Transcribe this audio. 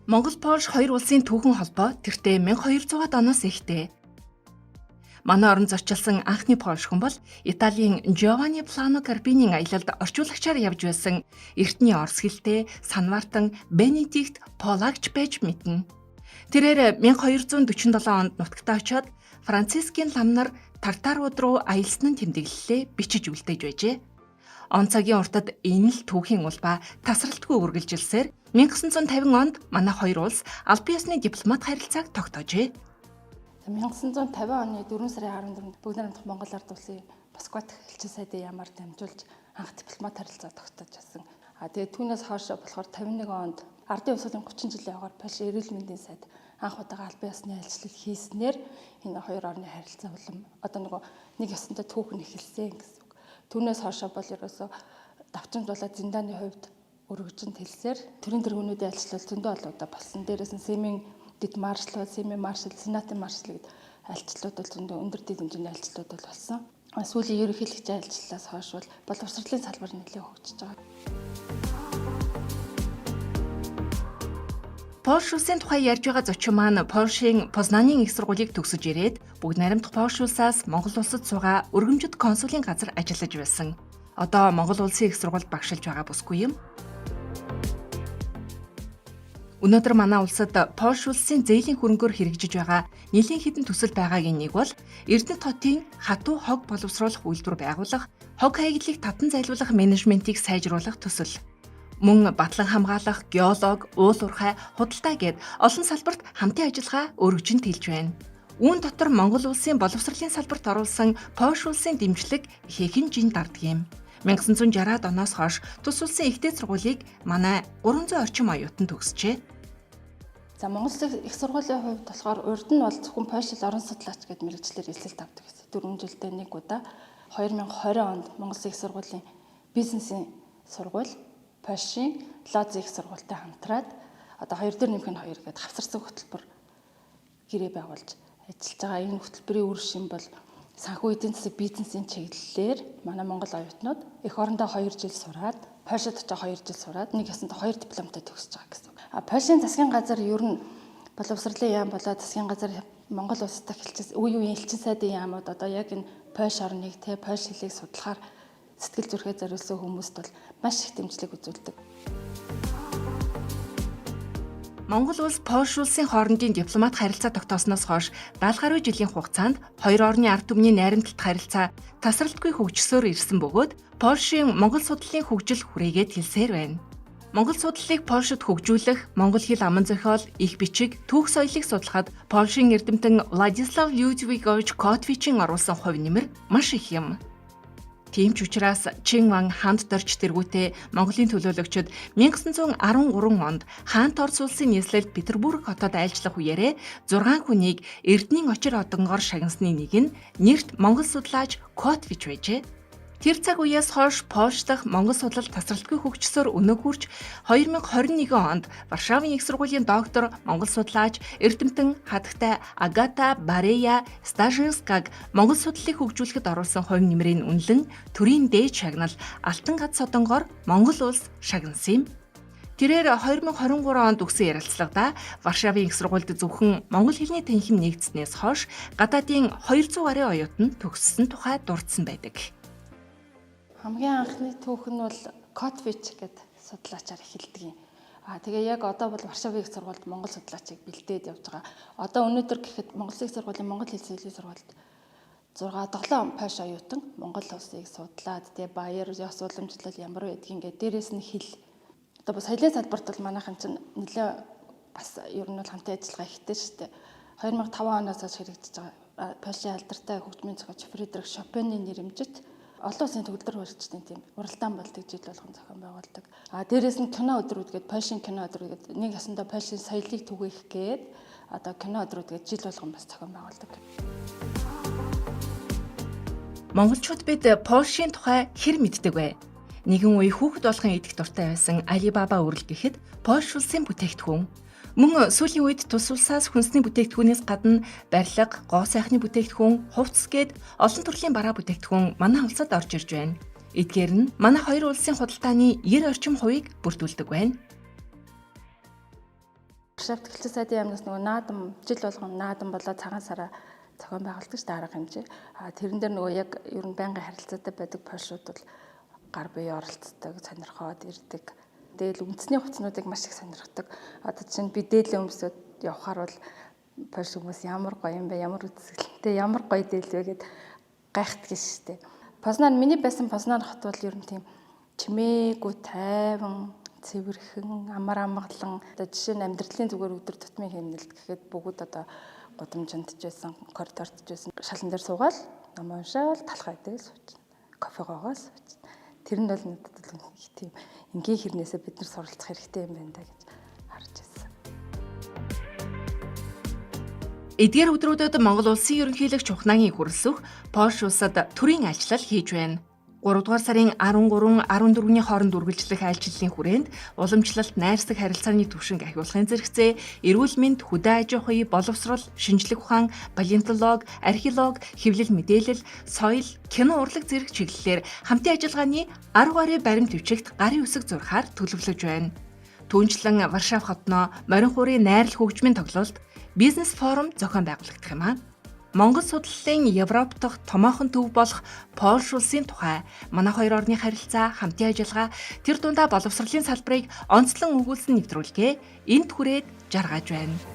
Монгол Польш хоёр улсын түүхэн холбоо тэртээ 1200-аад оноос ихтэй. Манай орон зочилсан анхны Польш хүн бол Италийн Жованни Плано Карпинийн аялалд орчуулагчаар явж байсан эртний орос хэлтэй Санвартан Бенедикт Полагч байж мэднэ. Тэрээр 1247 онд нутагтаа очиод Францискийн лам нар Тартарууд руу аялсан нь тэмдэглэлээ бичиж үлдээж байжээ. Он цагийн уртад энэ л түүхийн улбаа тасралтгүй үргэлжилсээр 1950 онд манай хоёр улс албан ёсны дипломат харилцааг тогтоожээ. 1950 оны 4 сарын 14-нд Бүгд найрамдах Монгол Ард Улсын Москвад элчин сайдын яамаар дамжуулж анх дипломат харилцаа тогтоож байсан. А тэгээд түүнээс хойш болохоор 51 онд Ардын увсгалын 30 жилийн агаар Польш эрүүл мэндийн сайд анх удаага албан ёсны айлчлал хийснээр энэ хоёр орны харилцаа улам одоо нөгөө нэг ёсонтой түүх нь эхэлсэн гэсэн үг. Түүнээс хойшоо бол ерөөсөө давчамж болоод зиндааны хувьд өргөжин тэлсээр төрийн тэргүүнүүдийн айлчлал зөндөө олон удаа болсон. Дээрээс нь Семийн дэд маршал, Семийн маршал, Сенатын маршал гэдэг айлчлалууд бол зөндөө өндөр дэд хэмжээний айлчлалууд бол болсон. Сүүлийн ерөнхийлөгчийн айлчлалаас хойш бол боловсролын салбар нэлээд хөгжиж байгаа. Польш улсын тухай ярьж байгаа зочин маань Польшийн Познанийн их сургуулийг төгсөж ирээд Бүгд найрамдах Польш улсаас Монгол улсад суугаа өргөмжид консулын газар ажиллаж байсан. Одоо Монгол улсын их сургуульд багшилж байгаа бүсгүй юм. Өнөөдөр манай улсад Польш улсын зээлийн хөрөнгөөр хэрэгжиж байгаа нэлийн хэдэн төсөл байгаагийн нэг бол Эрдэнэт хотын хатуу хог боловсруулах үйлдвэр байгуулах, хог хаягдлыг татан зайлуулах менежментийг сайжруулах төсөл. Мөн батлан хамгаалах, геолог, уул уурхай, худалдаа гээд олон салбарт хамтын ажиллагаа өргөжин тэлж байна. Үүн дотор Монгол улсын боловсролын салбарт оруулсан Польш улсын дэмжлэг ихээхэн жин дарддаг юм. 1960-аад оноос хойш тус улсын их дээд сургуулийг манай 300 орчим оюутан төгсжээ. За Монгол Улсын их сургуулийн хувьд болохоор урд нь бол зөвхөн Польш хэл орон судлаач гэд мэргэжлээр элсэлт авдаг гэсэн. 4 жилдээ нэг удаа 2020 онд Монгол Улсын их сургуулийн бизнесийн сургууль Польшийн Лози их сургуультай хамтраад одоо 2 дээр нэмэх нь 2 гээд хавсарсан хөтөлбөр гэрээ байгуулж ажиллаж байгаа. Энэ хөтөлбөрийн үр шим бол санхүү эдийн засаг бизнесийн чиглэлээр манай Монгол оюутнууд эх орондоо 2 жил сураад Польшид очиж 2 жил сураад нэг ясанд 2 дипломтой төгсөж байгаа гэсэн. А Польшийн засгийн газар ер нь боловсролын яам болоо засгийн газар Монгол улс дахь элчин үе үеийн элчин сайдын яамууд одоо яг энэ Польш орныг те Польш хэлийг судлахаар сэтгэл зүрхээ зориулсан хүмүүст бол маш их дэмжлэг үзүүлдэг. Монгол улс Польш улсын хоорондын дипломат харилцаа тогтоосноос хойш 70 гаруй жилийн хугацаанд хоёр орны ард түмний найрамдалт харилцаа тасралтгүй хөгжсөөр ирсэн бөгөөд Польшийн Монгол судлалын хөгжил хүрээгээд хэлсээр байна. Монгол судлалыг Польшид хөгжүүлэх, монгол хэл аман зохиол, их бичиг, түүх соёлыг судлахад Польшийн эрдэмтэн Владислав Людвигович Котвичийн оруулсан хувь нэмэр маш их юм. Тийм ч учраас Чин Ван ханд дорж тэргүүтээ Монголын төлөөлөгчд 1913 онд хаант Орос улсын нийслэл Петербург хотод айлчлах үеэрээ 6 хүнийг Эрдэнийн очир одонгоор шагнасны нэг нь нэрт Монгол судлаач Котвич байжээ. Тэр цаг үеэс хойш Польш дахь Монгол судлал тасралтгүй хөгжсөөр өнөг хүрч 2021 онд Варшавын их сургуулийн доктор Монгол судлаач эрдэмтэн хадагтай Агата Барея Стажинскаг Монгол судлалыг хөгжүүлэхэд оруулсан хувь нэмрийн үнэлэн төрийн дээд шагнал Алтан гад содонгоор Монгол улс шагнасан юм. Тэрээр 2023 онд өгсөн ярилцлагадаа Варшавын их сургуульд зөвхөн монгол хэлний танхим нэгдснээс хойш гадаадын 200 гаруй оюутан төгссөн тухай дурдсан байдаг. Хамгийн анхны түүх нь бол Котвич гэдэг судлаачаар эхэлдэг юм. А тэгээ яг одоо бол Варшавын их сургуульд монгол судлаачийг бэлдээд явж байгаа. Одоо өнөөдөр гэхэд Монгол их сургуулийн монгол хэл соёлын сургуульд 6 7 Польш оюутан Монгол улсыг судлаад тэгээ баяр ёс уламжлал ямар байдгийг ингээд дээрээс нь хэл одоо соёлын салбарт бол манайхан чинь нэлээ бас ер нь бол хамтын ажиллагаа ихтэй шүү дээ. 2005 оноос хойш хэрэгжиж байгаа Польшийн алдартай хөгжмийн зохиолч Фредерик Шопены нэрэмжит олон улсын төгөлдөр хуульчдын тийм уралдаан болдог жил болгон зохион байгуулдаг. А дээрээс нь кино өдрүүд гээд Польшийн кино өдрүүд гээд нэг ясандаа Польшийн соёлыг түгээх гээд одоо кино өдрүүд гээд жил болгон бас зохион байгуулдаг. Монголчууд бид Польшийн тухай хэр мэддэг вэ? Нэгэн үе хүүхэд болгон идэх дуртай байсан Алибаба үрэл гэхэд Польш улсын бүтээгдэхүүн. Мөн сүүлийн үед тус улсаас хүнсний бүтээгдэхүүнээс гадна барилга, гоо сайхны бүтээгдэхүүн, хувцас гээд олон төрлийн бараа бүтээгдэхүүн манай улсад орж ирж байна. Эдгээр нь манай хоёр улсын худалдааны 90 орчим хувийг бүрдүүлдэг байна. Варшавт Элчин сайдын яамнаас нөгөө наадам жил болгон наадам болоо цагаан сараа зохион байгуулдаг ш дарга хэмжээ. А тэрэн дээр нөгөө яг ер нь байнгын харилцаатай байдаг польшууд бол гар бие оролцдог, сонирхоод ирдэг. Тэгээл үндэсний хувцснуудыг маш их сонирхдог. Одоо чинь би дээлээ өмсөд явхаар бол польш хүмүүс ямар гоё юм бэ, ямар үзэсгэлэнтэй, ямар гоё дээл вэ гэд гайхдаг шүү дээ. Познан, миний байсан Познан хот бол ер нь тийм чимээгүй, тайван, цэвэрхэн, амар амгалан. Одоо жишээ нь амьдралын зүгээр өдөр тутмын хэмнэлт гэхэд бүгд одоо гудамжинд ч байсан, коридорт ч байсан шалан дээр суугаал ном уншаал, талхай идэл сууж, кофе гоогоол сууж. Тэр нь бол надад бол их тийм энгийн хэрнээсээ бид нар суралцах хэрэгтэй юм байна да гэж харж байсан. Эдгээр өдрүүдэд Монгол Улсын ерөнхийлөгч Ухнаагийн хүрэлсөх Польш улсад төрийн айлчлал хийж байна. 3 дугаар сарын 13, 14-ний хооронд үргэлжлэх айлчлалын хүрээнд уламжлалт найрсаг харилцааны түвшинг ахиулахын зэрэгцээ эрүүл мэнд, хөдөө аж ахуй, боловсрол, шинжлэх ухаан, палеонтологи, археологи, хэвлэл мэдээлэл, соёл, кино урлаг зэрэг чиглэлээр хамтын ажиллагааны 10 гаруй баримт бичигт гарын үсэг зурахаар төлөвлөж байна. Түүнчлэн Варшав хотноо морин хуурын найрал хөгжмийн тоглолт, бизнес форум зохион байгуулагдах юм а. Монгол судлалын Европ дахь томоохон төв болох Польш улсын тухай манай хоёр орны харилцаа, хамтын ажиллагаа, тэр дундаа боловсролын салбарыг онцлон өгүүлсэн нэвтрүүлгээ энд хүрээд жаргаж байна.